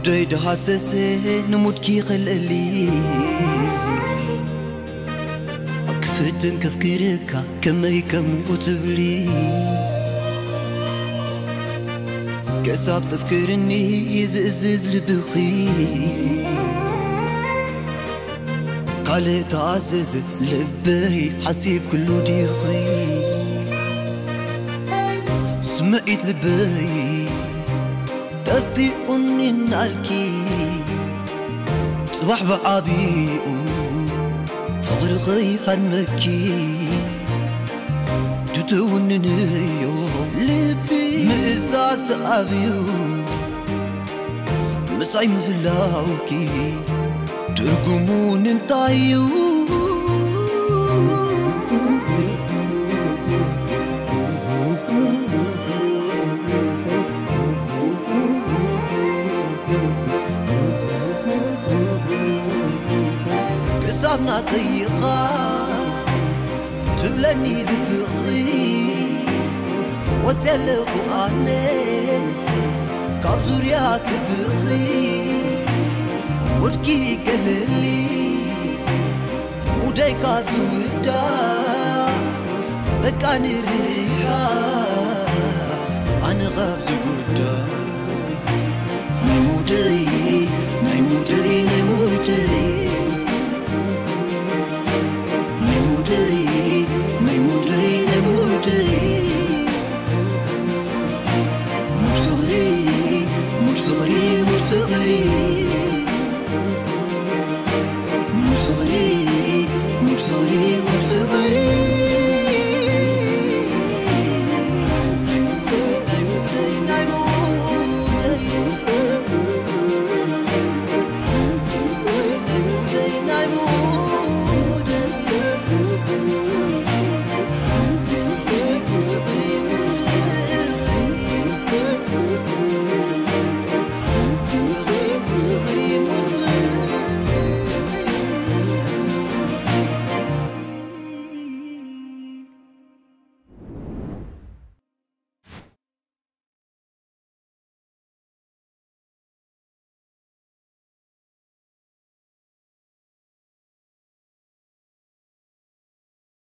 ደይ ደሃሰሰ ንሙድኪ ኸልእሊ ክፍትን ከፍክርካ ከመይ ከምኡ ትብሊ ክሳብ ተፍክርኒ ዝእዝዝ ልብኺ ካልእ ተኣዘዘ ልበይ ሓሲብ ክሉ ዲኺ ስምዒት ልበይ ጠፊኡኒ እናልኪ ጽባሕ ብዓቢኡ ፍቕሪ ኸይሃድመኪ ትትውንንዮ ልቢ ምእዛዝ ተኣብዩ ምሳይ ምህላውኪ ትርጉሙ ንምንታይ እዩ ክሳብ ናተይኻ ትብለኒ ልብኺ ወፅየ ኣለኹ ኣነ ካብ ዙርያ ክብኺ ውድኪ ይገለሊ ሙደይ ካብ ዝውዳ በቃ ንርኢሓ ኣነ ካብ ዝጉዳ ናይ ሙደይ ናይ ሙደይ ናይ ሙደይ ናይ ሙደይ ናይ ሙደይ ናይ ሙደይ ሙድ ፍቕሪ ሙድ ፍቕሪ ሙድ ፍቕሪ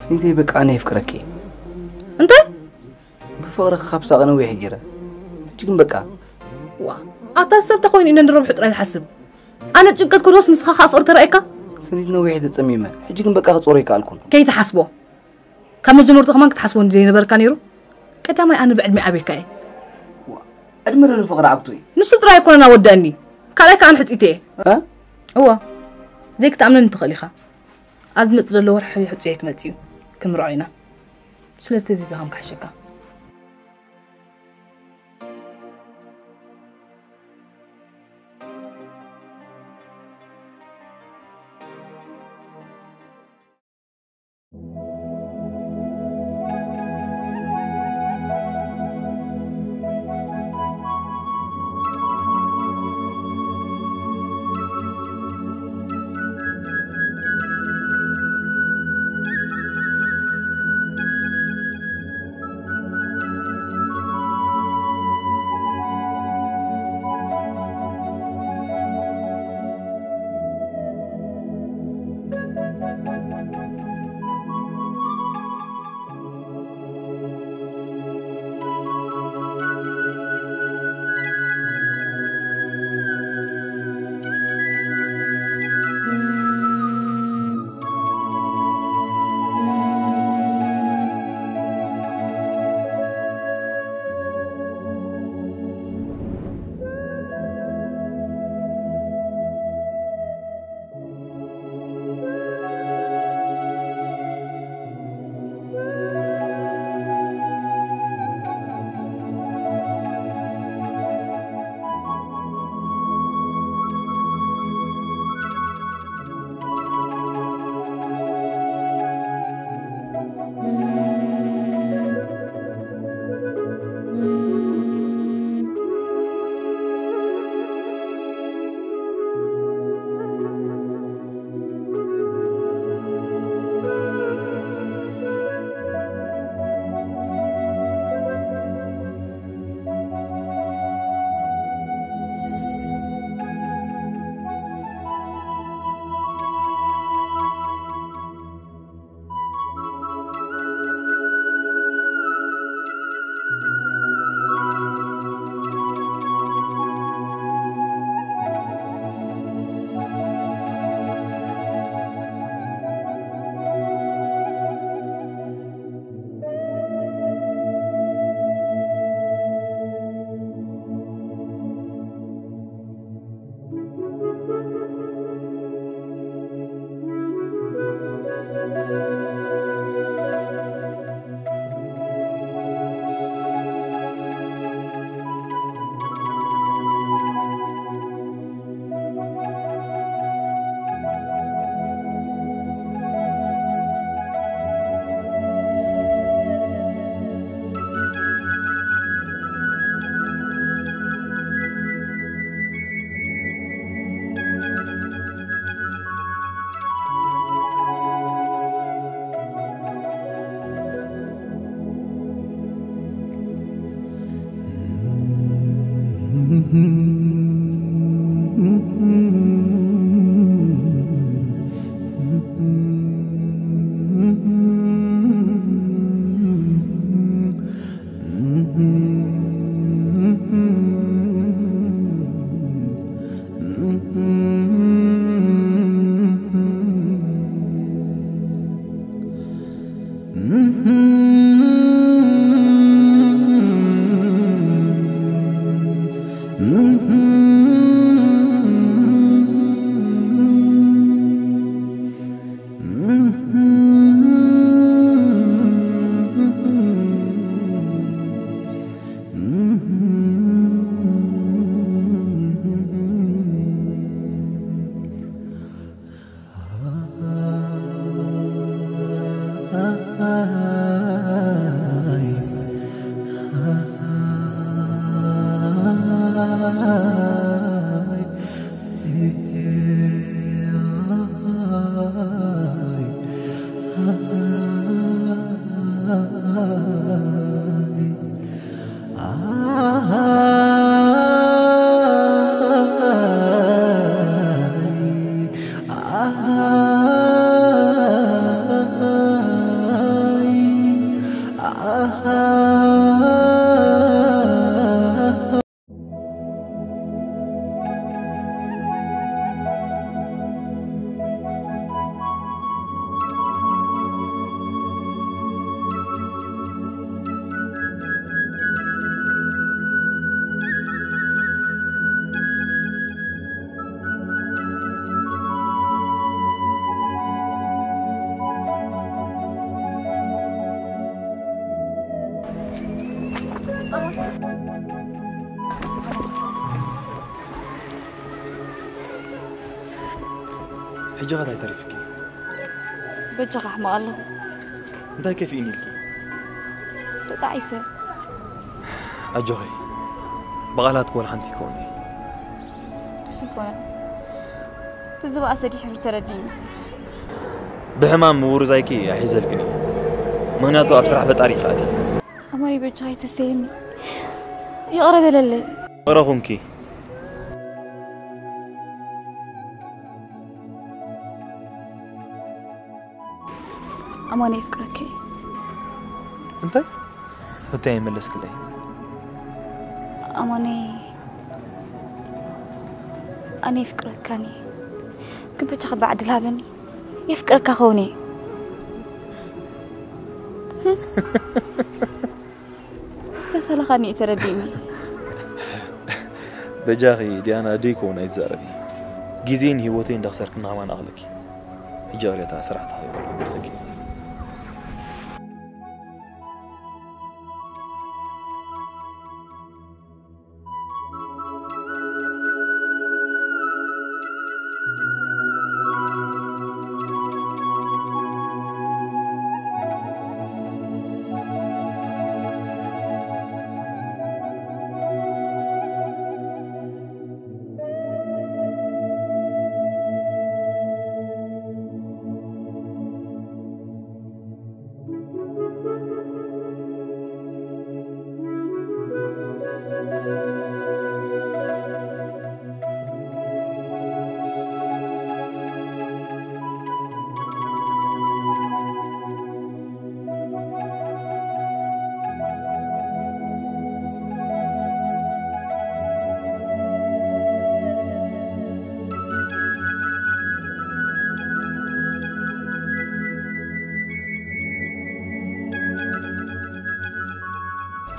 ስኒተይ በቃ ኣነ የፍቅረኪ። እንታይ ብፍቕርኺ ካብ ሳቐ ነዊሕ ገይረ። ሕጂ ግን በቃ ዋ ኣታ ሰብ ተኮይኑ ኢነ ንረብሑ ጥራይ ዝሓስብ ኣነ ጭንቀት ከድወስ ንስኻ ከዓ ፍቕሪ ተራእየካ ስኒት ነዊሕ ተጸሚመ። ሕጂ ግን በቃ ክጾሮ ይከኣልኩን። ከይትሓስቦ ካብ መጀመርቱ ከማን ክትሓስቦ ዘይነበርካ ነይሩ ቀዳማይ ኣነ ብዕድሚ ዓብየካ እየ ዕድመ ዶ ንፍቕሪ ዓብቱ እዩ? ንሱ ጥራይ ኣይኮነን ኣወደኣኒ ካልኣይ ከዓ ኣነ ሕፅይቲ እየ እ? እወ ዘይክትኣምነኒ ትኽእል ኢኻ ኣብ ዝመፅእ ዘሎ ወርሒ ሕፁየ ክመፅእ እዩ ክንምርዖ ኢና ስለዚ ተዘይደኻምካ ሕሸካ ሕጂ ኸ እንታይ ተሪፍኪ? በጃኻ ሕማቕ ኣለኹ። እንታይ ከፊእኒ ኢልኪ? ተጣዒሰ። ኣጆኺ፣ ብቓላት ክወል ሓንቲ ይከውን እዩ። ስኮነ፣ እቲ ዝበኣሰ ድሕሪ ተረዲኒ። ብሕማም ምውርዛይኪ ኣይሕዘልክን እዩ። ምኽንያቱ ኣብ ስራሕ ፈጣሪ ይኸኣት እዩ። ኣማኒ በጃኻ ኣይተሰየኒ። ይቕረ በለለይ። ይቕረ ኩንኪ። ኣማኒ የፍቅረኪ። እንታይ? እንታይ ይመለስክለይ? ኣማኒ፣ ኣነ የፍቅረካኒ። ግን በጃኻ ብዓድል ሃበኒ። የፍቅረካ ከውኒ። ዝተፈለኻኒ እዩ ተረዲእኒ። በጃኺ ዲያና፣ ደይ ከውን ኣይትዛረቢ። ግዜን ህይወተይ እንዳኽሰርክና ከማን ኣኽለኪ። ሕጂ ቅሬታ ስራሕ ተኸይሩ ፈኪ።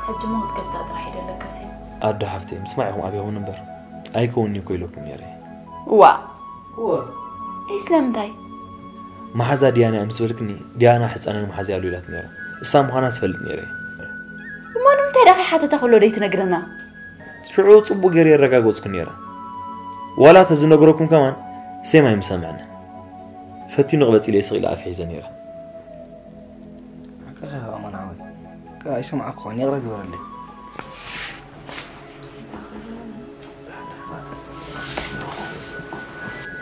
ሕጂ እሞ ክትገብጻ ጥራሕ እዩ ደለካ ሴም። ኣዶ ሓፍተይ፣ ምስማዕ ኢኹም ኣብኹም እምበር ኣይከውንኒ እኮ ኢለኩም ነይረ። ዋ። እይ ስለምንታይ? መሓዛ ዲያና እያ ምስ በልክኒ፣ ዲያና ሕጻናይ መሓዛ ያሉ ኢላት ነይራ። እሳ ምዃና ዝፈልጥ ነይረ። እሞ ንምንታይ ደኣ ከይሓተታ ከሎ ደይትነግረና? ሽዑ ጽቡቕ ገይረ የረጋገጽኩ ነይረ። ዋላ ተዝነግረኩም ከማን ሴም ኣይምሰምዐን። ፈቲኑ ክበጽ ኢለ ስቕ ኢለ ኣፍ ሒዘ ነይረ። ሓቅኻ ኢኻ ማን ዓወት። ከ ኣይሰማዕኩኻን፣ ይቕረ ግበረለይ።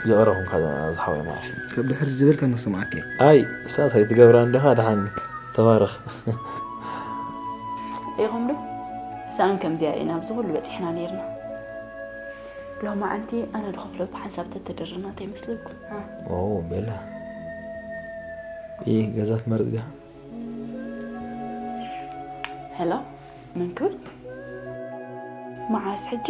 ይቕረ ኩንካ ዝሓወይ ማሪ። ካብ ድሕሪት ዝበልካ እናሰማዕካ እየ። ኣይ፣ እሳት ኣይትገብራ እንዲኻ፣ ደሓን ተባረኽ። ኢኹም ዶ? ሰኣን ከምዚኣ ኢና ኣብዚ ኩሉ በጺሕና ነይርና። ሎማዓንቲ ኣነ ዝኸፍሎ ብሓንሳብ ተተደረና እንታይ ይመስለኩም? ሃ? ኦ፣ ቤላ። ይህ ገዛ ትመርጽ ዲኻ? ሄሎ፣ መን ክብል? መዓስ ሕጂ?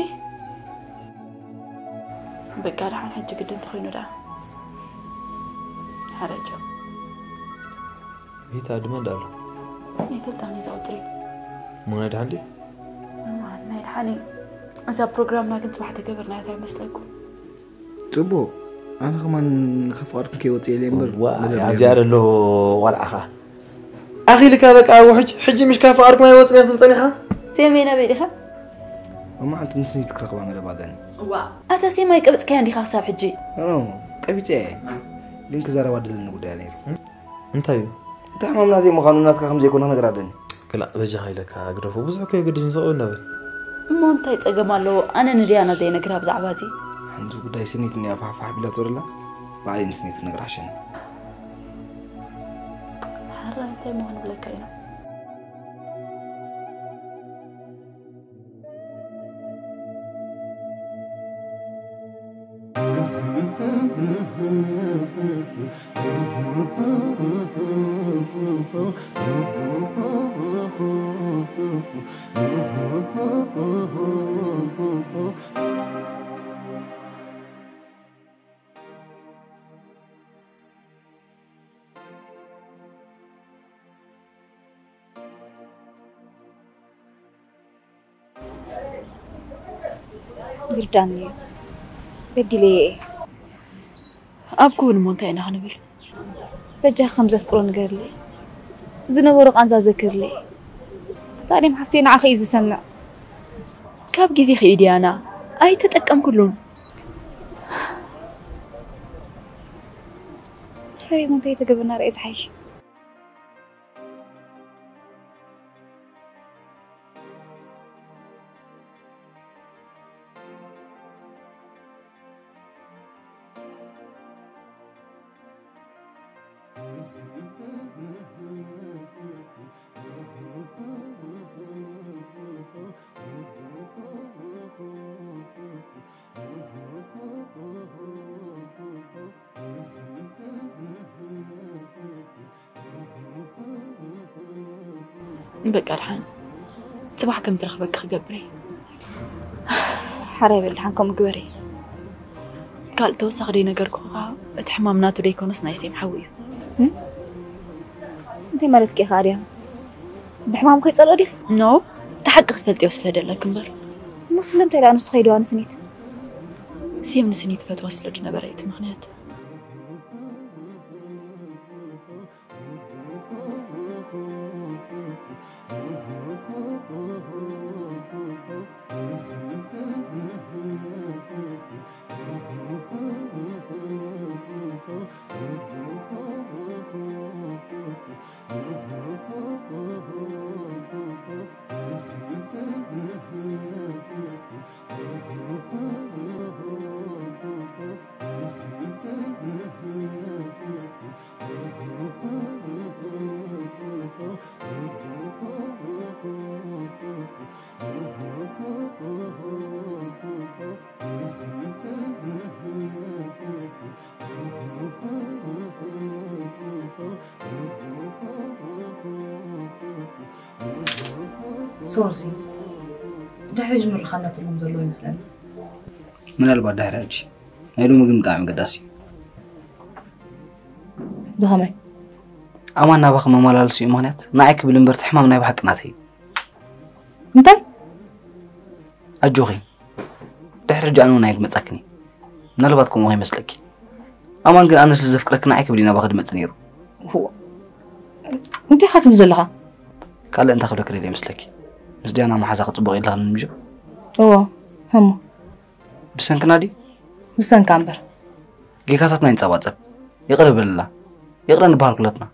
በቃ ደሓን ሕጂ ግዲ እንተኾይኑ ደኣ ሓረጆ። ቤታ ድማ እንዳሎ ይፈታኒ እዛ ቁፅሪ። እሞ ናይ ደሓን ድዩ? እማ ናይ ደሓን እዩ። እዛ ፕሮግራምና ግን ፅባሕ ተገበርናያ እንታይ ይመስለኩም? ፅቡቅ። ኣነ ከማን ካብ ፍቃድኩም ከይወፅእ ኢለ እምበር ኣብዚኣ ዘሎ ቆልዓ ኸዓ ኣኺልካ በቃ ውሕጅ ሕጂ ምሽ ካብ ፍቃድኩም ኣይወፅን እያ ትብል ፀኒኻ። ሴመይ ናበይ ዲኻ? መማዓንቲ ንስኒት ክረኽባ መደብ ኣለኒ። ዋ ኣታ ሴማይ ቀብፅካያ እንዲኻ ክሳብ ሕጂ። ቀቢፀ እየ ግን ክዛረባ ደለኒ ጉዳይ ነይሩ። እንታይ እዩ? እንታይ ሕማምና ዘይምዃኑ ናትካ ከም ዘይኮነ ክነግራ ኣለኒ። ክላእ በጃኻ ኢለካ ግደፎ ብዙሕ ከየግድስ ንስቕ እናበል። እሞ እንታይ ፀገም ኣለዎ ኣነ ንድያና ዘይነግራ ብዛዕባ እዚ? ሓንቲ ጉዳይ ስኒት እኒኣ ፋሕፋሕ ቢላ ትወርላ ባዕለይ ንስኒት ክነግራ ሓሸኒ። ሓራይ እንታይ ምኾን ብለካ ኢና። ይርዳኒ እዩ በዲለየ እየ። ኣብ ክውን እሞ እንታይ ኢና ክንብል? በጃኺ ከም ዘፍቅሮ ንገርለይ። ዝነበሮ ቃንዛ ዘክርለይ። ታዲም ሓፍተይ ንዓኺ እዩ ዝሰምዕ። ካብ ግዜ ኺኢድያና ኣይተጠቀምኩሉን። ሕሪሙ እንታይ ተገብርና ርኤ ዝሓይሽ። በቃ ድሓን ፅባሕ ከም ዝረኽበኪ ክገብር እየ። ሓራይ በል ድሓን ከምኡ ግበሪ። ካልእ ተወሳኺ ደይ ነገርኩ ከዓ እቲ ሕማም ናቱ ደይኮነስ ናይ ሴም ሓዊ እዩ። እንታይ ማለት ኬ ከኣ ድያ? ብሕማም ከይጸልኦ ዲኺ? ኖ እቲ ሓቂ ክትፈልጥዮ ስለ ደለክ እምበር። እሞ ስለምንታይ ደኣ ንሱ ከይደዋ ንስኒት? ሴም ንስኒት ፈትዋ ስለ ዝነበረ እዩ እቲ ምኽንያት። ሶሲ ድሕሪ ሕጂ ምርኻብ ነትሎም ዘለዎ ይመስለኒ። ምናልባት ድሕሪ ሕጂ ናይ ሎሚ ግን ብጣዕሚ ገዳሲ እዩ። ብኸመይ? ኣማን ናባኺ መመላለሲኡ ምኽንያት ንዓይ ክብል እምበር እቲ ሕማም ናይ ብሓቂ ናተይ እዩ። እንታይ? ኣጆኺ ድሕሪ ሕጂ ኣነ እውን ኣይግመፀክን እየ። ምናልባት ከምኡ ከይመስለኪ። ኣማን ግን ኣነ ስለ ዘፍቅረኪ ንዓይ ክብል እዩ ናባኺ ድመፅእ ነይሩ። እንታይ ኢኻ ትብል ዘለኻ? ካልእ እንታይ ክብለኪ ደልየ ይመስለኪ? ምስ ዲያና መሓዛኺ ፅቡቕ የለኽን ምጆ? እዎ። እሞ ብሰንክና ድዩ? ብሰንካ እምበር። ጌጋታትና ይንፀባፀብ። ይቕረ በልላ። ይቕረ ንበሃል ኩለትና።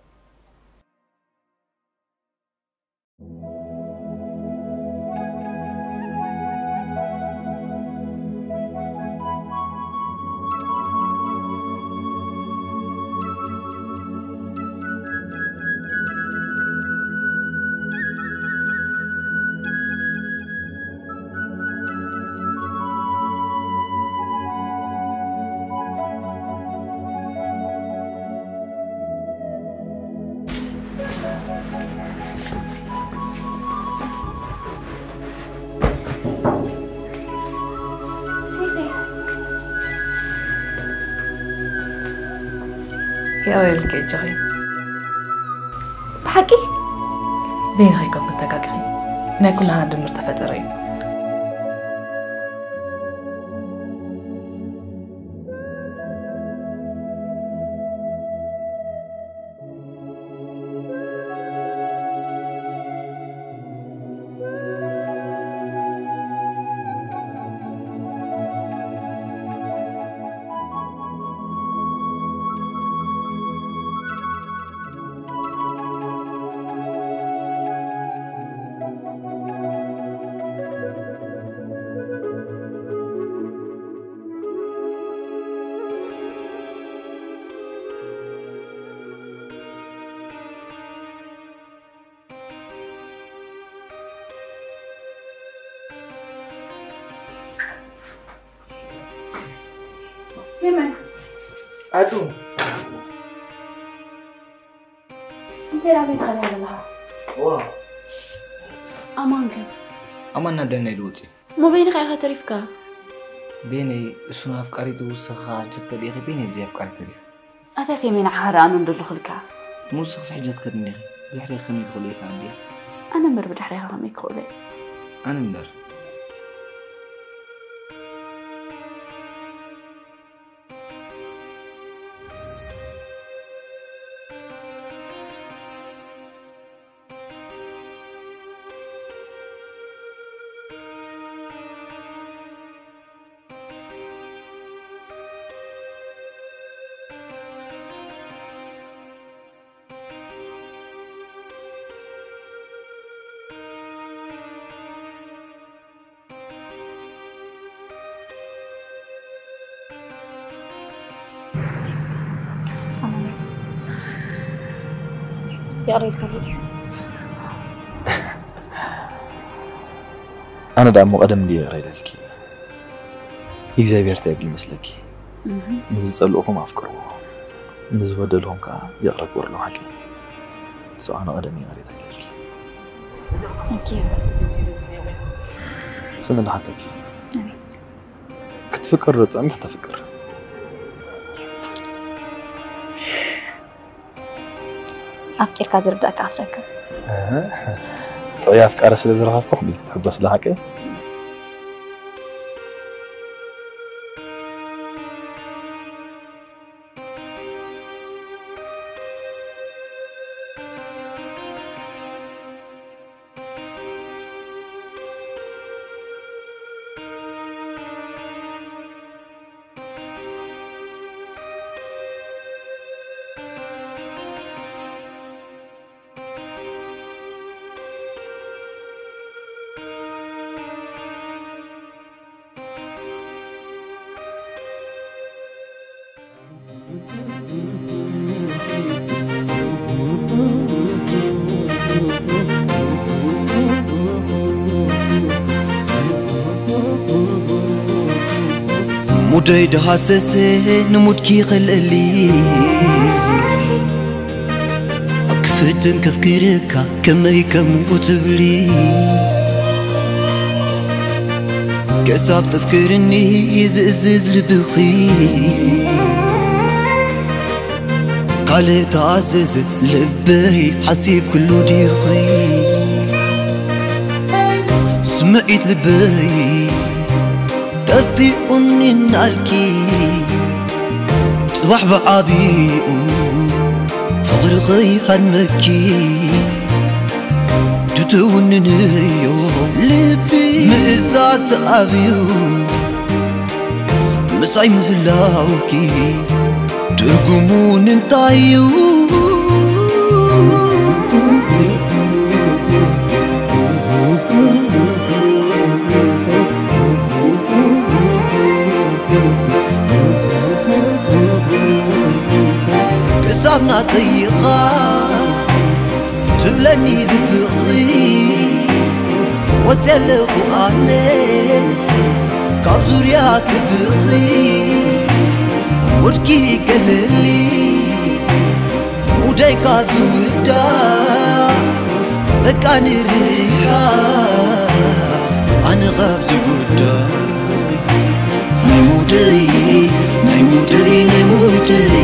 የቕሬልኪ እጅኺ። ብሓቂ? በይንኺ ኣይኮንክን ተጋጊኺ። ናይ ኩላህና ድምር ተፈጠረ እዩ። ዜመን፣ ኣዱ፣ እንታይ ዳኣ ቤት ኸዳ ዘለኻ? ዋ፣ ኣማን ከ? ኣማን ናብ ደናይ ልወጽ እዩ። እሞ በይንኻ ኢኻ ተሪፍካ? በይነይ፣ እሱ ንኣፍቃሪቱ፣ ንስኻ ሓጀትካ ዲኺ? በይነይ ብዘይ ኣፍቃሪ ተሪፈ። ኣታ ሴሜን፣ ሓራ ኣነ እንደለኹልካ። ንስኽስ ሕጀትካ እንዲኺ፣ ብድሕሪ ከመይ ትኽእሉ ኢኻ ኣዲያ? ኣነ እምበር ብድሕሪኻ ከመይ ክኽእሉ እየ? ኣነ እምበር። ይቕሬ ኢልካለይ ዲኻ? ኣነ ደኣ እሞ ቀደም ድየ ይቕረ ኢለልኪ። እግዚኣብሔር እንታይ ይብል ይመስለኪ? ንዝጸልእኹም ኣፍቅርዎ፣ ንዝበደልኹም ከኣ ይቕረ ግበሩሎም። ሓቂ። So ኣነ ቀደም ይቕሬታ ኢለልኪ። Thank you። ስሚ ልሓተኪ። ክትፍቅር ዶ ጸሚሕ ተፍቅር? ኣፍቂርካ ዝርዳእካ ክትረክብ። ጥዑይ ኣፍቃሪ ስለ ዝረኸብኩ ኩሉ ትሕጎስ ለሓቂ። ሙደይ ድሃሰሰ ንሙድኪ ኸልእሊ ክፍትን ከፍክርካ ከመይ ከምኡ ትብሊ ክሳብ ተፍክርኒ ዝእዝዝ ልብኺ ካልእ ተኣዘዘ ልበይ ሓሲብክሉ ዲኺ ስምዒት ልበይ ጠፊኡኒ እናልኪ ጽባሕ ብዓቢኡ ፍቕሪ ኸይሃድመኪ ትትውንንዮ ልቢ ምእዛዝ ተኣብዩ ምሳይ ምህላውኪ ትርጉሙ ንምንታይ እዩ ክሳብ ናተይኻ ትብለኒ ልብኺ ወፅየ ኣለኹ ኣነ ካብ ዙርያ ክብኺ ሙድኪ ይገለሊ ሙደይ ካብ ዝውዳእ በቃ ንርሓቕ ኣነ ካብ ዝጉዳእ ናይ ሙደይ ናይ ሙደይ ናይ ሙደይ